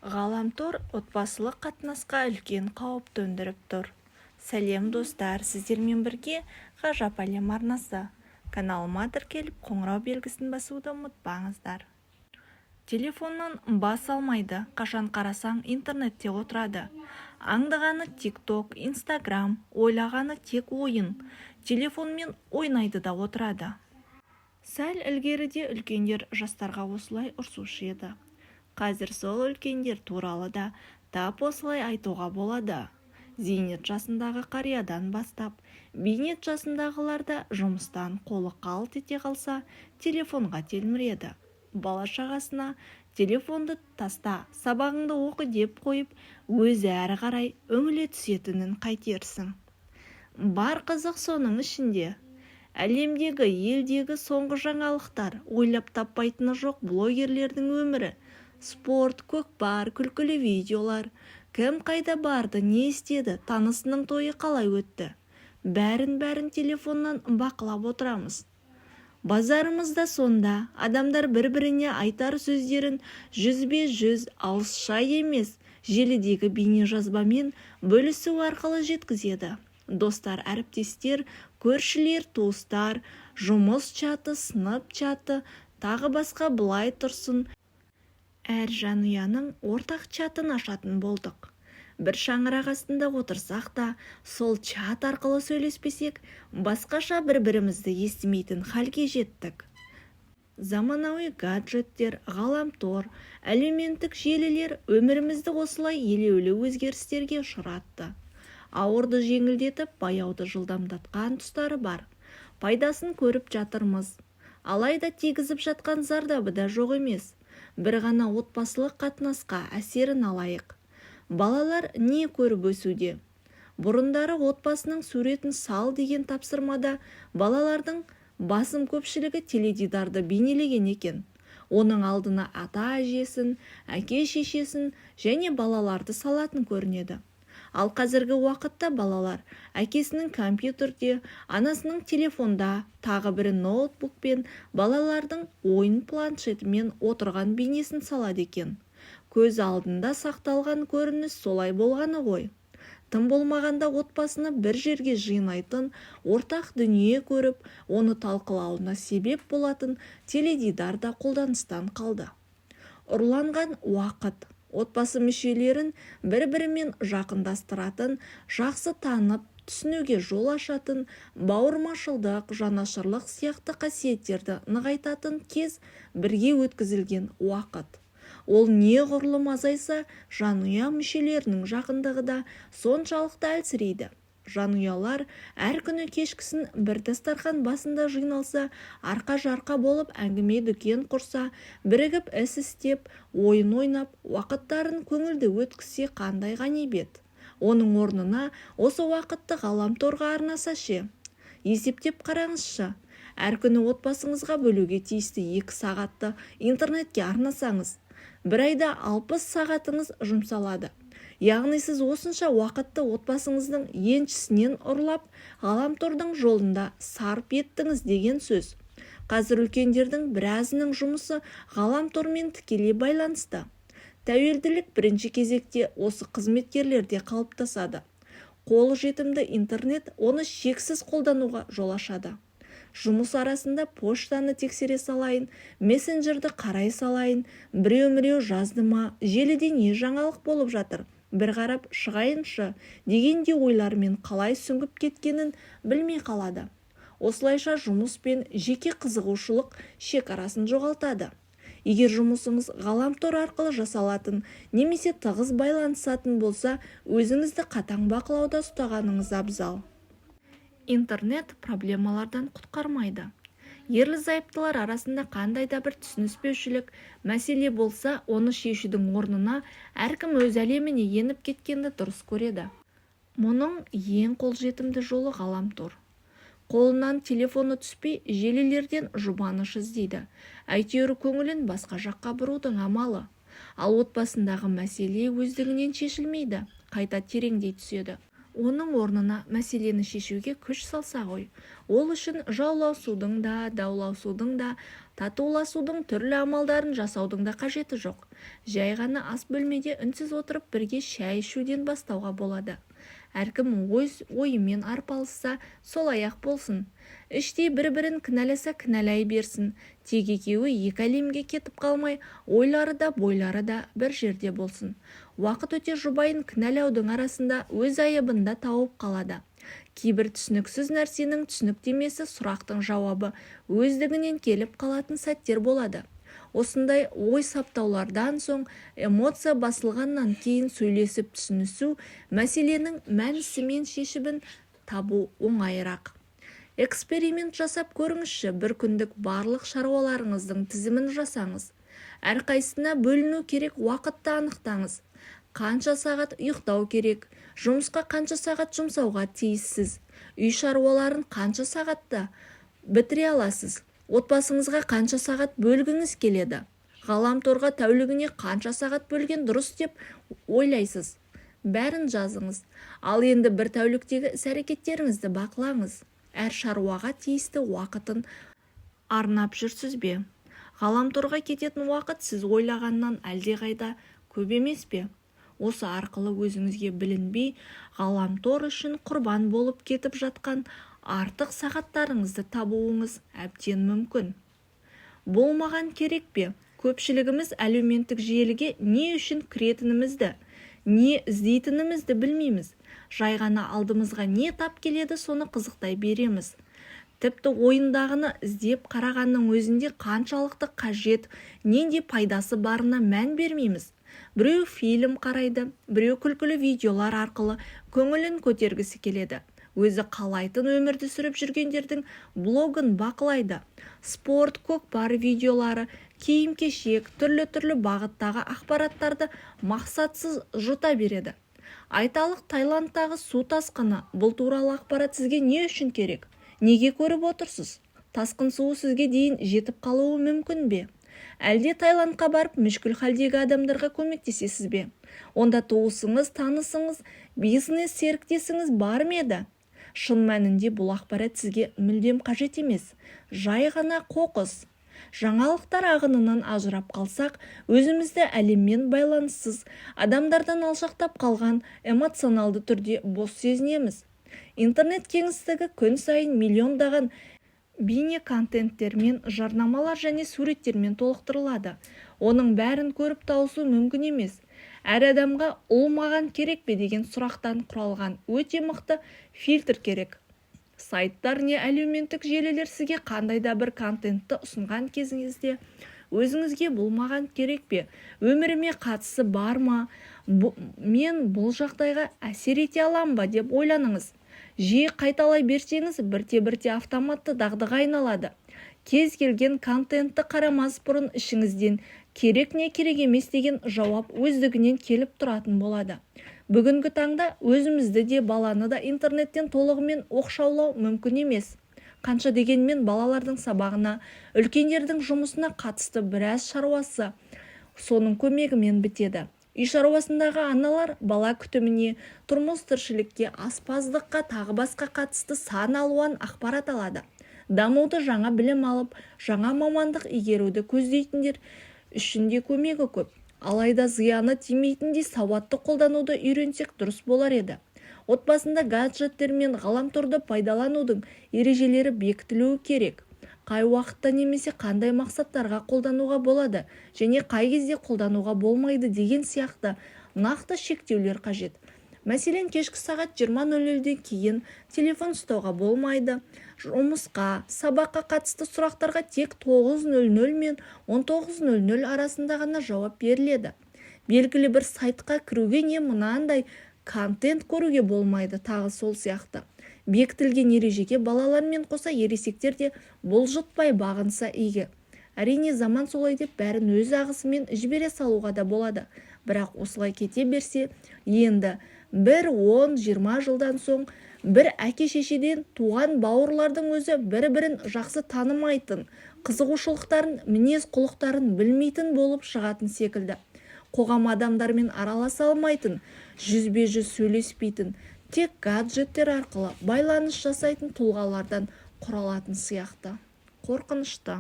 Ғаламтор отбасылық қатынасқа үлкен қауіп төндіріп тұр. Сәлем, достар! Сіздермен бірге Ғажап әлем арнасы. Каналыма тіркеліп, қоңырау белгісін басуды ұмытпаңыздар. Телефоннан бас алмайды, қашан қарасаң, интернетте отырады. Аңдығаны Тик-Ток, Инстаграм, ойлағаны тек ойын. Телефонмен ойнайды да отырады. Сәл ілгеріде үлкендер жастарға осылай ұрсушы еді. Қазір сол үлкендер туралы да тап осылай айтуға болады. Зейнет жасындағы қариядан бастап, бейнет жасындағылар да жұмыстан қолы қалт ете қалса, телефонға телміреді. Бала-шағасына «телефонды таста, сабағыңды оқы» деп қойып, өзі әрі қарай үңіле түсетінін қайтерсің. Бар қызық соның ішінде. Әлемдегі, елдегі соңғы жаңалықтар, ойлап таппайтыны жоқ блогерлердің өмірі, спорт, көкпар, күлкілі видеолар, кім қайда барды, не істеді, танысының тойы қалай өтті. Бәрін-бәрін телефоннан бақылап отырамыз. Базарымыз да сонда, адамдар бір-біріне айтар сөздерін жүзбе-жүз, ауызша емес, желідегі бейнежазбамен бөлісу арқылы жеткізеді. Достар, әріптестер, көршілер, туыстар, жұмыс чаты, сынып чаты, тағы басқа былай тұрсын, әр жанұяның ортақ чатын ашатын болдық. Бір шаңырақ астында отырсақ та, сол чат арқылы сөйлеспесек, басқаша бір-бірімізді естімейтін халге жеттік. Заманауи гаджеттер, ғаламтор, әлеуметтік желілер өмірімізді осылай елеулі өзгерістерге ұшыратты. Ауырды жеңілдетіп, баяуды жылдамдатқан тұстары бар. Пайдасын көріп жатырмыз. Алайда тигізіп жатқан зардабы да жоқ емес. Бір ғана отбасылық қатынасқа әсерін алайық. Балалар не көріп өсуде? Бұрындары «отбасының суретін сал» деген тапсырмада балалардың басым көпшілігі теледидарды бейнелеген екен. Оның алдына ата-әжесін, әке-шешесін және балаларды салатын көрінеді. Ал қазіргі уақытта балалар әкесінің компьютерде, анасының телефонда, тағы бірі ноутбукпен, балалардың ойын планшетімен отырған бейнесін салады екен. Көз алдында сақталған көрініс солай болғаны ғой. Тым болмағанда отбасыны бір жерге жинайтын, ортақ дүние көріп, оны талқылауына себеп болатын теледидар да қолданыстан қалды. Ұрланған уақыт. Отбасы мүшелерін бір-бірімен жақындастыратын, жақсы танып, түсінуге жол ашатын, бауырмашылдық, жанашырлық сияқты қасиеттерді нығайтатын кез бірге өткізілген уақыт. Ол неғұрлым азайса, жанұя мүшелерінің жақындығы да соншалықты әлсірейді. Жанұялар әр күні кешкісін бір дастархан басында жиналса, арқа-жарқа болып әңгіме-дүкен құрса, бірігіп іс істеп, ойын ойнап, уақыттарын көңілді өткізсе, қандай ғанибет. Оның орнына осы уақытты ғаламторға арнаса ше? Есептеп қараңызшы, әр күні отбасыңызға бөлуге тиісті 2 сағатты интернетке арнасаңыз, бір айда 60 сағатыңыз жұмсалады. Яғни сіз осынша уақытты отбасыңыздың еншісінен ұрлап, ғаламтордың жолында сарп еттіңіз деген сөз. Қазір үлкендердің біразының жұмысы ғаламтормен тікелей байланысты. Тәуелділік бірінші кезекте осы қызметкерлерде қалыптасады. Қол жетімді интернет оны шексіз қолдануға жол ашады. Жұмыс арасында поштаны тексере салайын, мессенджерді қарай салайын, біреу-міреу жазды ма, желіде не жаңалық болып жатыр, бір қарап шығайыншы дегендей ойлармен қалай сүңгіп кеткенін білмей қалады. Осылайша жұмыс пен жеке қызығушылық шекарасын жоғалтады. Егер жұмысыңыз ғаламтор арқылы жасалатын немесе тығыз байланысатын болса, өзіңізді қатаң бақылауда ұстағаныңыз абзал. Интернет проблемалардан құтқармайды. Ерлі-зайыптылар арасында қандай да бір түсініспеушілік, мәселе болса, оны шешудің орнына әркім өз әлеміне еніп кеткенді дұрыс көреді. Мұның ең қолжетімді жолы — ғаламтор. Қолынан телефоны түспей, желілерден жұбаныш іздейді. Әйтеуір көңілін басқа жаққа бұрудың амалы. Ал отбасындағы мәселе өздігінен шешілмейді, қайта тереңдей түседі. Оның орнына мәселені шешуге күш салса ғой. Ол үшін жауласудың да, дауласудың да, татуласудың түрлі амалдарын жасаудың да қажеті жоқ. Жай ғана ас бөлмеде үнсіз отырып бірге шай ішуден бастауға болады. Әркім өз ойымен арпалысса, солай-ақ болсын. Іштей бір-бірін кінәласа кінәлай берсін. Тек екеуі екі әлемге кетіп қалмай, ойлары да, бойлары да бір жерде болсын. Уақыт өте жұбайын кінәлаудың арасында өз айыбын да тауып қалады. Кейбір түсініксіз нәрсенің түсініктемесі, сұрақтың жауабы өздігінен келіп қалатын сәттер болады. Осындай ой саптаулардан соң, эмоция басылғаннан кейін сөйлесіп түсінісу, мәселенің мәнісі мен шешімін табу оңайырақ. Эксперимент жасап көріңізші: бір күндік барлық шаруаларыңыздың тізімін жасаңыз. Әрқайсысына бөліну керек уақытты анықтаңыз. Қанша сағат ұйықтау керек, жұмысқа қанша сағат жұмсауға тиіссіз, үй шаруаларын қанша сағатта бітіре аласыз, отбасыңызға қанша сағат бөлгіңіз келеді, ғаламторға тәулігіне қанша сағат бөлген дұрыс деп ойлайсыз? Бәрін жазыңыз. Ал енді бір тәуліктегі іс-әрекеттеріңізді бақылаңыз. Әр шаруаға тиісті уақытын арнап жүрсіз бе? Ғаламторға кететін уақыт сіз ойлағаннан әлдеқайда көп емес пе? Осы арқылы өзіңізге білінбей ғаламтор үшін құрбан болып кетіп жатқан артық сағаттарыңызды табуыңыз әбден мүмкін. Бұл маған керек пе? Көпшілігіміз әлеуметтік желіге не үшін кіретінімізді, не іздейтінімізді білмейміз. Жай ғана алдымызға не тап келеді, соны қызықтай береміз. Тіпті ойындағыны іздеп қарағанның өзінде қаншалықты қажет, нендей пайдасы барына мән бермейміз. Біреу фильм қарайды, біреу күлкілі видеолар арқылы көңілін көтергісі келеді, өзі қалайтын өмірді сүріп жүргендердің блогын бақылайды, спорт, көкпар видеолары, киім-кешек, түрлі-түрлі бағыттағы ақпараттарды мақсатсыз жұта береді. Айталық, Таиландтағы су тасқыны — бұл туралы ақпарат сізге не үшін керек? Неге көріп отырсыз? Тасқын суы сізге дейін жетіп қалуы мүмкін бе? Әлде Таиландқа барып, мүшкіл халдегі адамдарға көмектесесіз бе? Онда туысыңыз, танысыңыз, бизнес серіктесіңіз бар ма еді? Шын мәнінде бұл ақпарат сізге мүлдем қажет емес, жай ғана қоқыс. Жаңалықтар ағынынан ажырап қалсақ, өзімізді әлеммен байланыссыз, адамдардан алшақтап қалған, эмоционалды түрде бос сезінеміз. Интернет кеңістігі күн сайын миллиондаған бейнеконтенттермен, жарнамалар және суреттермен толықтырылады. Оның бәрін көріп тауысу мүмкін емес. Әр адамға «Ол маған керек пе?» деген сұрақтан құралған өте мықты фильтр керек. Сайттар не әлеуметтік желілер сізге қандай да бір контентті ұсынған кезіңізде өзіңізге: «Бұл маған керек пе? Өміріме қатысы бар ма? Мен бұл жағдайға әсер ете алам ба?» деп ойланыңыз. Жиі қайталай берсеңіз, бірте-бірте автоматты дағдыға айналады. Кез келген контентті қарамас бұрын ішіңізден керек не керек емес деген жауап өздігінен келіп тұратын болады. Бүгінгі таңда өзімізді де, баланы да интернеттен толығымен оқшаулау мүмкін емес. Қанша дегенмен балалардың сабағына, үлкендердің жұмысына қатысты біраз шаруасы соның көмегімен бітеді. Үй шаруасындағы аналар бала күтіміне, тұрмыс тіршілікке, аспаздыққа, тағы басқа қатысты сан алуан ақпарат алады. Дамуды, жаңа білім алып, жаңа мамандық игеруді көздейтіндер үшін де көмегі көп. Алайда зияны тимейтіндей сауатты қолдануды үйренсек, дұрыс болар еді. Отбасында гаджеттер мен ғаламторды пайдаланудың ережелері бекітілуі керек. Қай уақытта немесе қандай мақсаттарға қолдануға болады және қай кезде қолдануға болмайды деген сияқты нақты шектеулер қажет. Мәселен, кешкі сағат 20:00-ден кейін телефон ұстауға болмайды, жұмысқа, сабаққа қатысты сұрақтарға тек 9:00 мен 19:00 арасында ғана жауап беріледі, белгілі бір сайтқа кіруге не мынандай контент көруге болмайды, тағы сол сияқты. Бекітілген ережеге балалармен қоса ересектер де бұлжытпай бағынса игі. Әрине, заман солай деп бәрін өз ағысымен жібере салуға да болады. Бірақ осылай кете берсе, енді бір 10-20 жылдан соң бір әке-шешеден туған бауырлардың өзі бір-бірін жақсы танымайтын, қызығушылықтарын, мінез-құлықтарын білмейтін болып шығатын секілді. Қоғам адамдармен араласа алмайтын, жүзбе-жүз сөйлеспейтін, Тек гаджеттер арқылы байланыс жасайтын тұлғалардан құралатын сияқты. Қорқынышты.